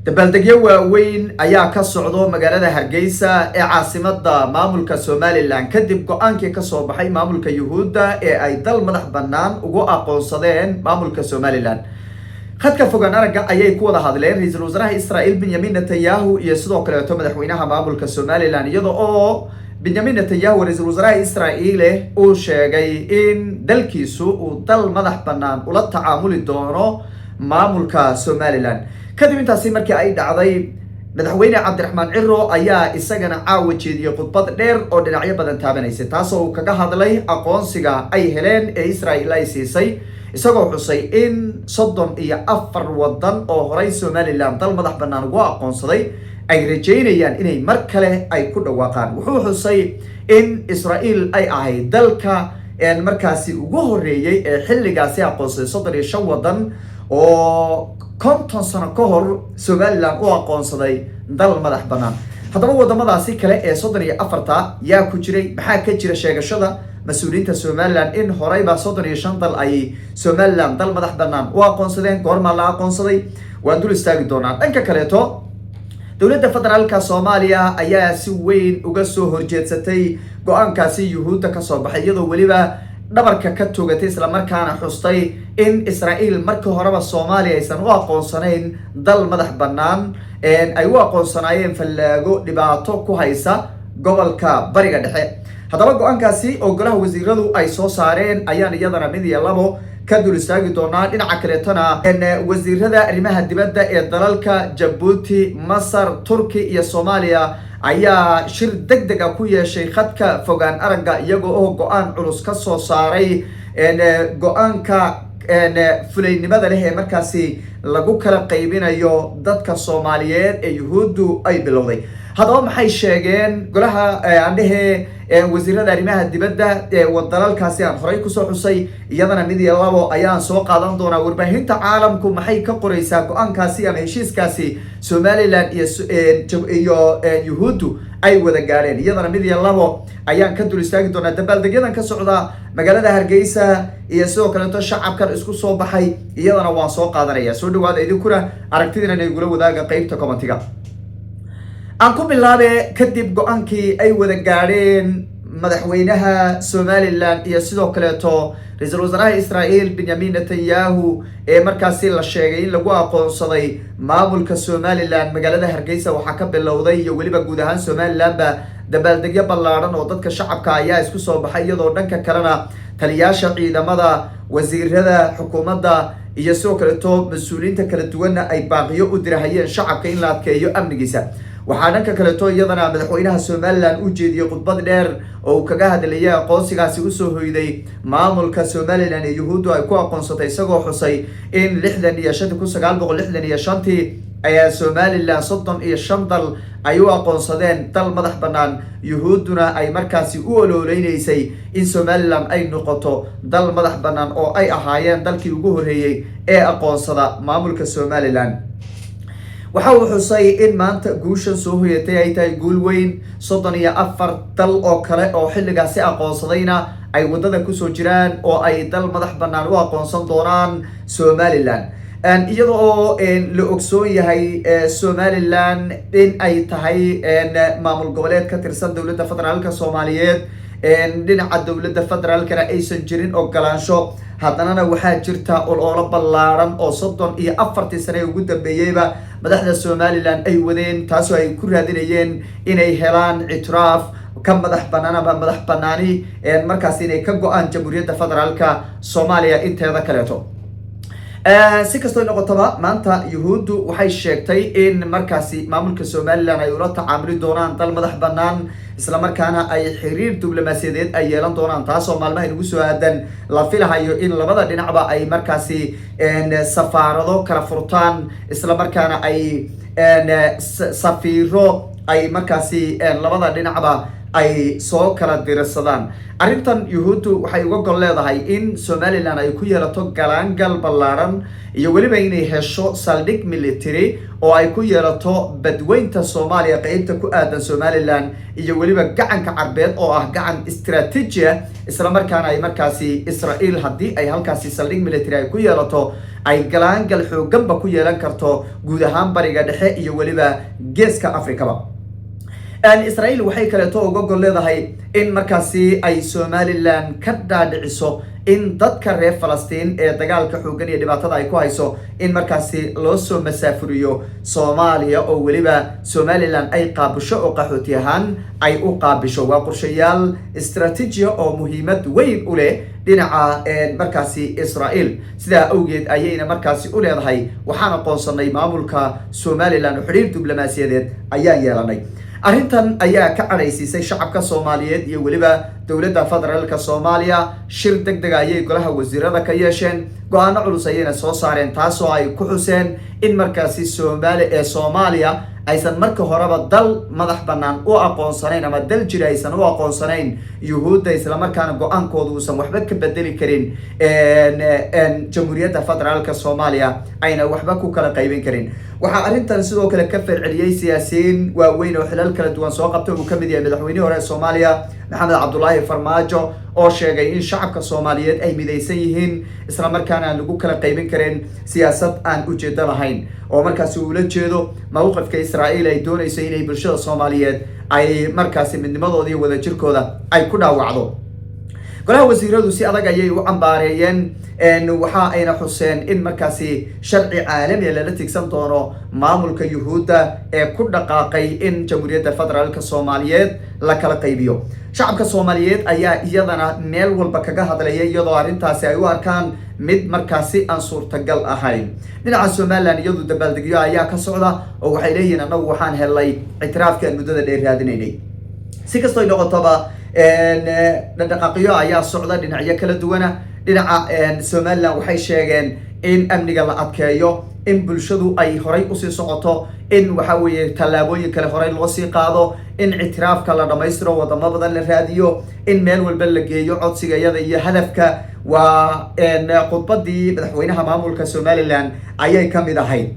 Dabaaldegyo waaweyn ayaa ka socdo magaalada Hargeysa ee caasimada maamulka Somaliland, kadib go-aankii kasoo baxay maamulka Yuhuudda ee ay dal madax bannaan ugu aqoonsadeen maamulka Somaliland. Khadka fogaan aragga ayay ku wada hadleen ra-iisul wasaaraha Israel Benyamin Netanyahu iyo sidoo kaleeto madaxweynaha maamulka Somaliland, iyada oo Benyamin Netanyahu, ra-iisul wasaaraha Israa'iile, uu sheegay in dalkiisu uu dal madax bannaan ula tacaamuli doono maamulka Somaliland. Kadib intaasi markii ay dhacday, madaxweyne Cabdiraxmaan Ciro ayaa isagana caawa jeediyey khudbad dheer oo dhinacyo badan taabanaysay, taasoo uu kaga hadlay aqoonsiga ay heleen ee Israel ay siisay, isagoo xusay in 34 wadan oo horay Somaliland dal madax bannaan ugu aqoonsaday ay rajaynayaan inay mar kale ay ku dhawaaqaan. Wuxuu xusay in Israel ay ahayd dalka markaasi ugu horeeyey ee xilligaasi aqoonsaday 35 wadan oo 50 sano ka hor Somaliland u aqoonsaday dal madax bannaan. Haddaba wadamadaasi kale ee 34-ta yaa ku jiray? Maxaa ka jira sheegashada mas-uuliyiinta Somaliland in horeyba 35 dal ay Somaliland dal madax bannaan u aqoonsadeen? Goormaa la aqoonsaday? Waan dul istaagi doonaa. Dhanka kaleeto, dowladda federaalka Soomaaliya ayaa si weyn uga soo horjeedsatay go-aankaasi Yuhuudda kasoo baxay, iyadoo weliba dhabarka ka togatay, islamarkaana xustay in Israa'iil markii horeba Soomaaliya aysan u aqoonsanayn dal madax bannaan, ay u aqoonsanaayeen fallaago dhibaato ku haysa gobolka Bariga Dhexe. Haddaba go-aankaasi oo golaha wasiiradu ay soo saareen ayaan iyadana mid iyo labo ka dul istaagi doonaa. Dhinaca kaleetona, wasiirada arrimaha dibadda ee dalalka Jabuuti, Masar, Turki iyo Soomaaliya ayaa shir deg deg a ku yeeshay khadka fogaan aragga, iyagoo oo go-aan culus ka soo saaray go-aanka fulaynimada leh ee markaasi lagu kala qaybinayo dadka Soomaaliyeed ee Yuhuuddu ay bilowday. Haddaba maxay sheegeen golaha andhehe wasiirada arrimaha dibadda ee dalalkaasi aan horey kusoo xusay? Iyadana mid iyo labo ayaan soo qaadan doonaa. Warbaahinta caalamku maxay ka qoreysaa go-aankaasi ama heshiiskaasi Somaliland iyo Yuhuuddu ay wada gaadheen? Iyadana mid iyo labo ayaan ka dul istaagi doonaa. Dabaaldegyadan ka socda magaalada Hargeysa iyo sidoo kaleeto shacabkan isku soo baxay iyadana waan soo qaadanaya. Soo dhawaada idinkuna, aragtidiina igula wadaaga qeybta commentiga. Aan ku bilaabe, kadib go-aankii ay wada gaadheen madaxweynaha Somaliland iyo sidoo kaleeto ra-iisul wasaaraha Israel Benyamin Netanyahu ee markaasi la sheegay in lagu aqoonsaday maamulka Somaliland, magaalada Hargeysa waxaa ka bilowday iyo weliba guud ahaan Somalilandba dabaaldegyo ballaadhan oo dadka shacabka ayaa isku soo baxay, iyadoo dhanka kalena taliyaasha ciidamada, wasiirada xukuumadda iyo sidoo kaleeto mas-uuliyiinta kala duwanna ay baaqiyo u dirahayeen shacabka in la adkeeyo amnigiisa. Waxaa dhanka kaleeto iyadana madaxweynaha Somaliland u jeediyey khudbad dheer oo uu kaga hadlayay aqoonsigaasi usoo hoyday maamulka Somaliland ee Yuhuuddu ay ku aqoonsatay, isagoo xusay in 65-tii, 1965-tii ayaa Somaliland 35 dal ay u aqoonsadeen dal madax bannaan, Yuhuudduna ay markaasi u ololeyneysay in Somaliland ay noqoto dal madax bannaan oo ay ahaayeen dalkii ugu horreeyey ee aqoonsada maamulka Somaliland. Waxa uu xusay in maanta guushan soo hoyatay ay tahay guul weyn, 34 dal oo kale oo xilligaasi aqoonsadayna ay waddada kusoo jiraan oo ay dal madax bannaan u aqoonsan doonaan Somaliland, iyada oo la ogsoon yahay Somaliland in ay tahay maamul goboleed ka tirsan dowladda federaalka Soomaaliyeed, dhinaca dowladda federaalkana aysan jirin ogolaansho. Haddanana waxaa jirta oloolo ballaaran oo 34-tii sane ee ugu dambeeyeyba madaxda Somaliland ay wadeen, taasoo ay ku raadinayeen inay helaan ictiraaf ka madax banaan ama madax banaani markaas inay ka go-aan Jamhuuriyadda Federaalka Soomaaliya inteeda kaleeto. Si kastoo noqotaba, maanta Yuhuuddu waxay sheegtay in markaasi maamulka Somaliland ay ula tacaamuli doonaan dal madax bannaan, islamarkaana ay xiriir diblomaasiyadeed ay yeelan doonaan, taasoo maalmaha inagu soo aadan la filahayo in labada dhinacba ay markaasi safaarado kala furtaan, islamarkaana ay safiiro ay markaasi labada dhinacba ay soo kala dirsadaan. Arrintan Yuhuuddu waxay uga gol leedahay in Somaliland ay ku yeelato galaangal ballaaran Iyo weliba inay hesho saldhig military oo ay ku yeelato badweynta Soomaaliya, qeybta ku aadan Somaliland, iyo weliba Gacanka Carbeed oo ah gacan istraatiiji ah, islamarkaana ay markaasi Israel haddii ay halkaasi saldhig military ay ku yeelato, ay galaangal xooganba ku yeelan karto guud ahaan Bariga Dhexe iyo weliba Geeska Africaba. Israel waxay kaleeto uga gol leedahay in markaasi ay Somaliland ka dhaadhiciso in dadka reer Falastiin ee dagaalka xoogan iyo dhibaatada ay ku hayso in markaasi loo soo masaafuriyo Soomaaliya, oo weliba Somaliland ay qaabisho oo qaxooti ahaan ay u qaabisho. Waa qorshayaal istraatiijiya oo muhiimad weyn u leh dhinaca markaasi Israel. Sidaa awgeed ayayna markaasi u leedahay: "Waxaan aqoonsanay maamulka Somaliland oo xidhiir diblomaasiyadeed ayaan yeelanay." Arrintan ayaa ka cadhaysiisay shacabka Soomaaliyeed iyo weliba dowladda federaalka Soomaaliya. Shir deg dega ayay golaha wasiirada ka yeesheen, go-aano culus ayayna soo saareen, taasoo ay ku xuseen in markaasi Soomaali ee Soomaaliya aysan marka horeba dal madax bannaan u aqoonsanayn ama dal jira aysan u aqoonsanayn Yuhuudda, islamarkaana go-aankooda uusan waxba ka bedeli karin Jamhuuriyadda Federaalka Soomaaliya, ayna waxba ku kala qaybin karin. Waxaa arrintan sidoo kale ka falceliyey siyaasiyiin waaweyn oo xilal kala duwan soo qabtay, uu kamid yahay madaxweynihii hore ee Soomaaliya, Maxamed Cabdulaahi Farmaajo, oo sheegay in shacabka Soomaaliyeed ay midaysan yihiin, islamarkaana aan lagu kala qaybin karin siyaasad aan ujeedo lahayn, oo markaasi uula jeedo mowqifka Israa'iil ay doonayso inay bulshada Soomaaliyeed ay markaasi midnimadooda iyo wadajirkooda ay ku dhaawacdo. Golaha wasiiradu si adag ayay u cambaareeyeen, waxa ayna xuseen in markaasi sharci caalamiya lala tigsan doono maamulka Yuhuudda ee ku dhaqaaqay in Jamhuuriyadda Federaalka Soomaaliyeed la kala qaybiyo. Shacabka Soomaaliyeed ayaa iyadana meel walba kaga hadlaya, iyadoo arrintaasi ay u arkaan mid markaasi aan suurtagal ahayn. Dhinaca Somaliland iyadu dabaaldegyo ayaa ka socda, oo waxay leeyihiin: "Annagu waxaan helnay ictiraafkii aan muddada dheer raadinaynay." Si kastoy noqotoba, dhaqdhaqaaqyo ayaa socda dhinacyo kala duwana. Dhinaca Somaliland waxay sheegeen in amniga la adkeeyo, in bulshadu ay horay usii socoto, in waxa weeye tallaabooyin kale horay loo sii qaado, in ictiraafka la dhamaystiro, wadamo badan la raadiyo, in meel walba la geeyo codsigayada iyo hadafka. Waa khudbadii madaxweynaha maamulka Somaliland ayay ka mid ahayd.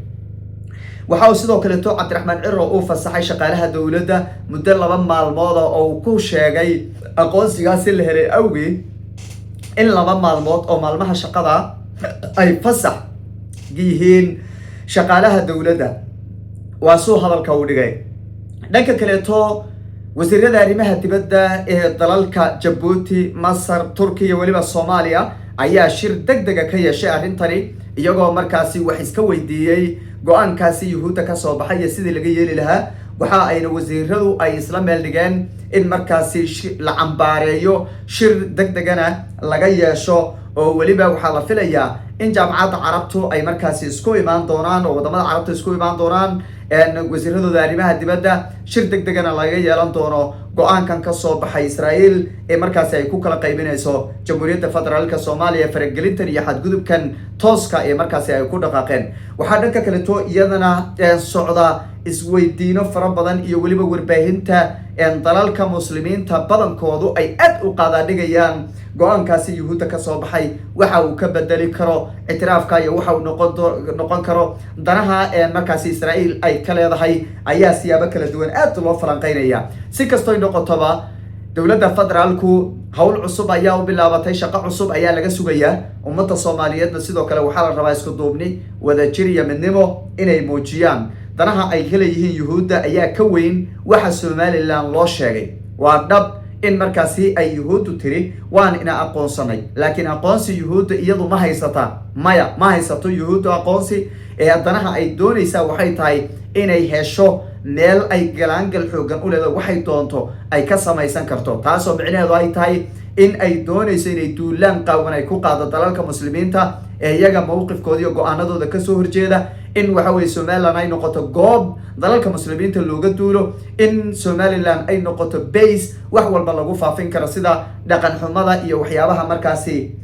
Waxa uu sidoo kaleeto Cabdiraxmaan Ciro uu fasaxay shaqaalaha dowladda muddo 2 maalmooda, oo uu ku sheegay aqoonsigaasi la helay awgeed in 2 maalmood oo maalmaha shaqada ay fasax yihiin shaqaalaha dowladda. Waa suu hadalka uu dhigay. Dhanka kaleeto, wasiirada arrimaha dibadda ee dalalka Jabuuti, Masar, Turkiya, weliba Soomaaliya ayaa shir deg dega ka yeeshay arrintani, iyagoo markaasi wax iska weydiiyey go-aankaasi Yuhuudda kasoo baxay iyo sidii laga yeeli lahaa. Waxa ayna wasiiradu ay isla meel dhigeen in markaasi la cambaareeyo, shir deg degana laga yeesho, oo weliba waxaa la filayaa in Jaamacadda Carabtu ay markaasi isku imaan doonaan, oo wadamada Carabta isku imaan doonaan wasiiradooda arrimaha dibadda, shir deg degana laga yeelan doono go-aankan kasoo baxay Israa'iil ee markaasi ay ku kala qaybinayso Jamhuuriyadda Federaalka Soomaaliya, faragelintan iyo xadgudubkan tooska ee markaasi ay ku dhaqaaqeen. Waxaa dhanka kaleto iyadana socda isweydiino fara badan, iyo weliba warbaahinta dalalka Muslimiinta badankoodu ay aad u qaadaadhigayaan go-aankaasi Yuhuudda kasoo baxay, waxa uu ka bedeli karo ictiraafka iyo waxa uu noqon karo danaha markaasi Israa'iil ay ka leedahay ayaa siyaabo kala duwan aad loo falanqeynaya. Si kastoy noqotoba, dowladda federaalku hawl cusub ayaa u bilaabatay, shaqo cusub ayaa laga sugayaa. Ummadda Soomaaliyeedna sidoo kale waxaa la rabaa isku duubni, wadajir iyo midnimo inay muujiyaan. Danaha ay ka leeyihiin Yuhuudda ayaa ka weyn waxa Somaliland loo sheegay. Waa dhab in markaasi ay Yuhuuddu tiri: "Waan ina aqoonsanay," laakiin aqoonsi Yuhuudda iyadu ma haysata? Maya, ma haysato Yuhuuddu aqoonsi. Ee danaha ay doonaysaa waxay tahay inay hesho meel ay galaangal xoogan u leedo, waxay doonto ay ka samaysan karto, taasoo micnaheedu ay tahay in ay doonayso inay duulaan qaawan ay ku qaado dalalka Muslimiinta ee iyaga mowqifkooda iyo go-aanadooda kasoo horjeeda, in waxa weye Somaliland ay noqoto goob dalalka Muslimiinta looga duulo, in Somaliland ay noqoto base wax walba lagu faafin karo, sida dhaqan xumada iyo waxyaabaha markaasi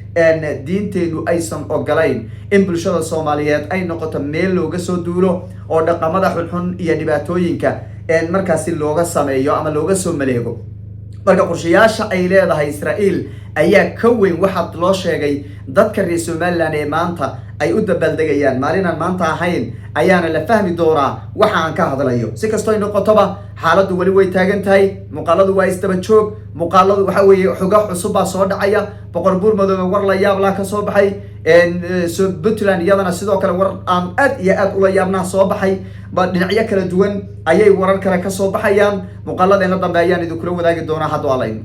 diinteenu aysan ogolayn, in bulshada Soomaaliyeed ay noqoto meel looga soo duulo oo dhaqamada xunxun iyo dhibaatooyinka markaasi looga sameeyo ama looga soo maleego. Marka qorshayaasha ay leedahay Israa'iil ayaa ka weyn waxaad loo sheegay dadka reer Somaliland ee maanta ay u dabaaldegayaan. Maalinaan maanta ahayn ayaana la fahmi doonaa waxa aan ka hadlayo. Si kastoo ay noqotoba, xaaladdu weli way taagan tahay. Muuqaaladu waa isdaba joog. Muuqaaladu waxa weeye xogo cusub baa soo dhacaya. Boqor Buur Madoobe war la yaab laa ka soo baxay. Puntland iyadana sidoo kale war aan aad iyo aad ula yaabnaa soo baxay. Ba dhinacyo kala duwan ayay warar kale ka soo baxayaan. Muuqaaladeena dambe ayaan idinkula wadaagi doonaa hadduu Alla idmo.